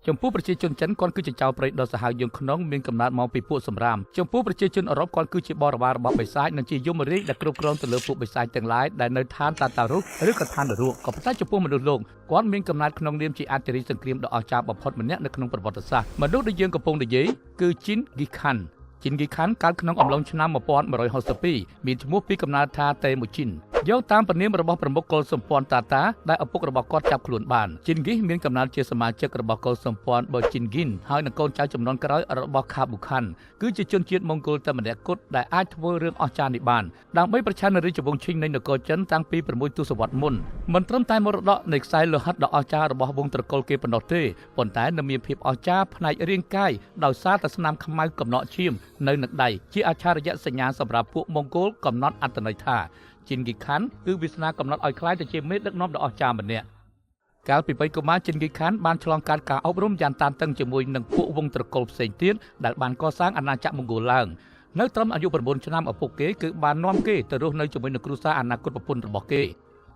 ចំពោះប្រជាជនចិនគាត់គឺជាចៅព្រៃដ៏សាហាវយង់ក្នុងមានកំណើតមកពីពួកសម្រាមចំពោះប្រជាជនអឺរ៉ុបគាត់គឺជាបរិវាររបស់បិសាចនិងជាយមរាជដែលគ្រប់គ្រងទៅលើពួកបិសាចទាំងឡាយដែលនៅឋានតាតារុសឬក៏ឋាននរកក៏ប៉ុន្តែចំពោះមនុស្សលោកគាត់មានកំណើតក្នុងនាមជាអធិរាជសង្គ្រាមដ៏អស្ចារ្យបំផុតម្នាក់នៅក្នុងប្រវត្តិសាស្ត្រមនុស្សដែលយើងកំពុងនិយាយគឺជីនហ្គីខាន់ជីនហ្គីខាន់កើតក្នុងអំឡុងឆ្នាំ1162មានឈ្មោះពីកំណើតថាតេមូជីនយកតាមព្រះនាមរបស់ប្រមុខកុលសម្ព័ន្ធតាតាដែលឪពុករបស់គាត់ចាប់ខ្លួនបានជីនហ្គីសមានកំណើតជាសមាជិករបស់កុលសម្ព័ន្ធបូជីនហ្គីនហើយនឹងកូនចៅចំនួនក្រោយរបស់ខាប៊ូខាន់គឺជាជនជាតិម៉ុងហ្គោលតែម្នាក់គត់ដែលអាចធ្វើរឿងអស្ចារ្យនេះបានដើម្បីប្រឆាំងនឹងរាជវង្សឈីងនៃនគរចិនតាំងពី6ទសវត្សរ៍មុនមិនត្រឹមតែមរតកនៃខ្សែលោហិតដ៏អស្ចារ្យរបស់វង្សត្រកូលគេប៉ុណ្ណោះទេប៉ុន្តែនៅមានភាពអស្ចារ្យផ្នែករាងកាយដោយសារតែស្នាមខ្មៅកំណកឈាមនៅនឹងដៃជាអច្ឆរិយសញ្ញាសម្រាប់ពួកម៉ុងហ្គោលកំណត់អត្ថន័យថាជីនហ្គីខាន់គឺវាសនាកំណត់ឲ្យក្លាយទៅជាមេដឹកនាំដ៏អស្ចារ្យម្នាក់កាលពីវ័យកុមារជីនហ្គីខាន់បានឆ្លងកាត់ការអប់រំយ៉ាងតានតឹងជាមួយនឹងពួកវង្សត្រកូលផ្សេងទៀតដែលបានកសាងអាណាចក្រម៉ុងហ្គោលឡើងនៅត្រឹមអាយុ9ឆ្នាំឪពុកគេគឺបាននាំគេទៅរស់នៅជាមួយនឹងគ្រួសារអនាគតប្រពន្ធរបស់គេ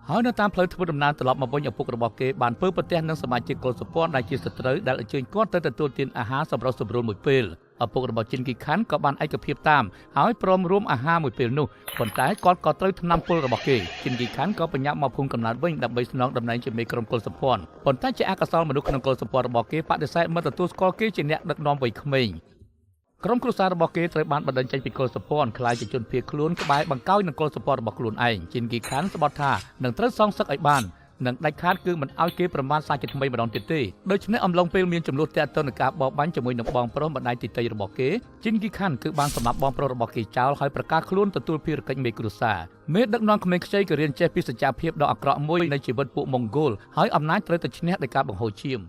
ហើយនៅតាមផ្លូវធ្វើដំណើរត្រឡប់មកវិញឪពុករបស់គេបានពើប្រទះនឹងសមាជិកកុលសម្ព័ន្ធដែលជាសត្រូវដែលអញ្ជើញគាត់ទៅទទួលទានអាហារសម្រុះសម្រួលមួយពេលឪពុករបស់ជីនហ្គីខាន់ក៏បានឯកភាពតាមហើយព្រមរួមអាហារមួយពេលនោះប៉ុន្តែគាត់ក៏ត្រូវថ្នាំពុលរបស់គេជីនហ្គីខាន់ក៏បញ្ញាប់មកភូមិកំណើតវិញដើម្បីស្នងតំណែងជាមេក្រុមកុលសម្ព័ន្ធប៉ុន្តែជាអកុសលមនុស្សក្នុងកុលសម្ព័ន្ធរបស់គេបដិសេធមិនទទួលស្គាល់គេជាអ្នកដឹកនាំវ័យក្មេងក្រុមគ្រួសាររបស់គេត្រូវបានបណ្តេញចេញពីកុលសម្ព័ន្ធក្លាយជាជនភៀសខ្លួនក្បែរបង្កោយនឹងកុលសម្ព័ន្ធរបស់ខ្លួនឯងជីនហ្គីខាន់ស្បត់ថានឹងត្រូវសងសឹកឲ្យបាននិងដាច់ខាតគឺមិនឲ្យគេប្រមាថសាជាថ្មីម្ដងទៀតទេដូច្នេះអំឡុងពេលមានចំនួនតាក់ទងនឹងការបរបាញ់ជាមួយនឹងបងប្រុសម្ដាយទីតីរបស់គេជីនហ្គីខាន់គឺបានសម្លាប់បងប្រុសរបស់គេចោលហើយប្រកាសខ្លួនទទួលភារកិច្ចមេគ្រួសារមេដឹកនាំក្មេងខ្ចីក៏រៀនចេះពីសច្ចភាពដ៏អាក្រក់មួយនៃជីវិតពួកម៉ុងហ្គោលហើយអំណាចត្រូវតែឈ្នះដោយការបង្ហូរឈាម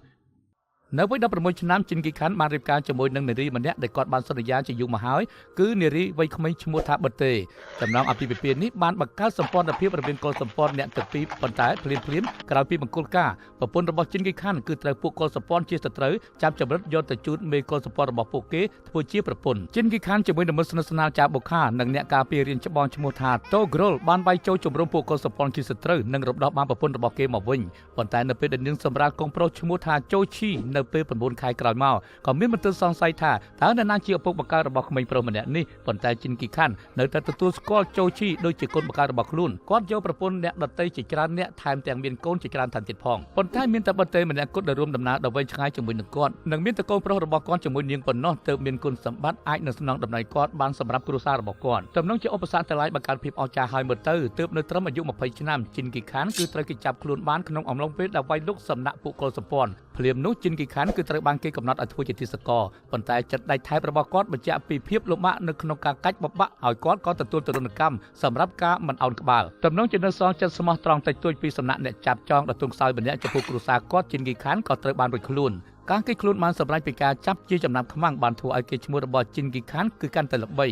នៅវ័យ16ឆ្នាំជីនហ្គីខាន់បានរៀបការជាមួយនឹងនារីម្នាក់ដែលគាត់បានសន្យាជាយូរមកហើយគឺនារីវ័យក្មេងឈ្មោះថាបតេចំណងអាពាហ៍ពិពាហ៍នេះបានបង្កើតសម្ព័ន្ធភាពរវាងកុលសម្ព័ន្ធអ្នកទាំងពីរប៉ុន្តែភ្លាមៗក្រោយពីមង្គលការប្រពន្ធរបស់ជីនហ្គីខាន់គឺត្រូវពួកកុលសម្ព័ន្ធជាសត្រូវចាប់ចម្រិតយកទៅជូតមេកុលសម្ព័ន្ធរបស់ពួកគេធ្វើជាប្រពន្ធជីនហ្គីខាន់ជាមួយនឹងមិត្តស្និទ្ធស្នាលចាបូខានិងអ្នកការពាររៀនច្បងឈ្មោះថាតូក្រុលបានវាយចូលជំរុំពួកកុលសម្ព័ន្ធជាសត្រូវនិងរំដោះបានប្រពន្ធរបស់គេមកវិញប៉ុន្តែនៅពេលដែលនាងសម្រាលកងប្រុសឈ្មោះថាជូឈីនៅពេល9ខែក្រោយមកក៏មានមន្ទិលសង្ស័យថាតើនរណាជាឪពុកបង្កើតរបស់ក្មេងប្រុសម្នាក់នេះប៉ុន្តែជីនហ្គីខាន់នៅតែទទួលស្គាល់ជូឈីដូចជាកូនបង្កើតរបស់ខ្លួនគាត់យកប្រពន្ធអ្នកដទៃជាច្រើនអ្នកថែមទាំងមានកូនជាច្រើនថែមទៀតផងប៉ុន្តែមានតែបតេម្នាក់គត់ដែលរួមដំណើរដ៏វែងឆ្ងាយជាមួយនឹងគាត់និងមានតែកូនប្រុសរបស់គាត់ជាមួយនាងប៉ុណ្ណោះទើបមានគុណសម្បត្តិអាចនឹងស្នងតំណែងគាត់បានសម្រាប់គ្រួសាររបស់គាត់ទំនងជាឧបសគ្គទាំងឡាយបង្កើតភាពអស្ចារ្យហើយមើលទៅទើបនៅត្រឹមអាយុ20ឆ្នាំជីនហ្គីខាន់គឺត្រូវគេចាប់ខ្លួនបានក្នុងអំឡុងពេលដែលវាយលុកសំណាក់ពួកកុលសម្ព័ន្ធភ្លាមនោះជីនហ្គីខាន់គឺត្រូវបានគេកំណត់ឲ្យធ្វើជាទាសករប៉ុន្តែចិត្តដៃថែបរបស់គាត់បញ្ជាក់ពីភាពលំបាកនៅក្នុងការកាច់បបាក់ឲ្យគាត់ក៏ទទួលទរណកម្មសម្រាប់ការមិនអោនក្បាលទំនងជានៅសល់ចិត្តស្មោះត្រង់តិចតួចពីសំណាក់អ្នកចាប់ចងដ៏ទន់ខ្សោយម្នាក់ចំពោះគ្រួសារគាត់ជីនហ្គីខាន់ក៏ត្រូវបានរួចខ្លួនការគេខ្លួនបានសម្រេចពីការចាប់ជាចំណាប់ខ្មាំងបានធ្វើឲ្យគេឈ្មោះរបស់ជីនហ្គីខាន់គឺកាន់តែល្បី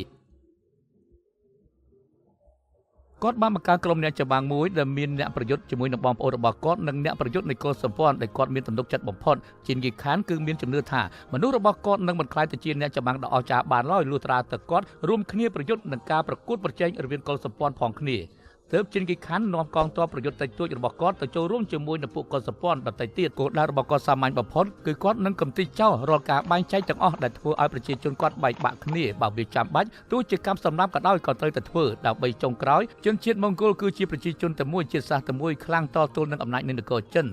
គាត់បានបង្កើតក្រុមអ្នកចម្បាំងមួយដែលមានអ្នកប្រយុទ្ធជាមួយនឹងបងប្អូនរបស់គាត់និងអ្នកប្រយុទ្ធនៃកុលសម្ព័ន្ធដែលគាត់មានទំនុកចិត្តបំផុតជីនហ្គីខាន់គឺមានជំនឿថាមនុស្សរបស់គាត់នឹងមិនក្លាយទៅជាអ្នកចម្បាំងដ៏អស្ចារ្យបានឡើយលុះត្រាតែគាត់រួមគ្នាប្រយុទ្ធនឹងការប្រកួតប្រជែងរវាងកុលសម្ព័ន្ធផងគ្នាទើបជីនហ្គីខាន់នាំកងទ័ពប្រយុទ្ធតិចតួចរបស់គាត់ទៅចូលរួមជាមួយនឹងពួកកុលសម្ព័ន្ធដទៃទៀតគោលដៅរបស់គាត់សាមញ្ញបំផុតគឺគាត់នឹងកំទេចចោលរាល់ការបែងចែកទាំងអស់ដែលធ្វើឲ្យប្រជាជនគាត់បែកបាក់គ្នាបើវាចាំបាច់ទោះជាកម្មសម្លាប់ក៏ដោយក៏ត្រូវតែធ្វើដើម្បីចុងក្រោយជនជាតិម៉ុងហ្គោលគឺជាប្រជាជនតែមួយជាតិសាសន៍តែមួយខ្លាំងតទល់នឹងអំណាចនៃនគរចិន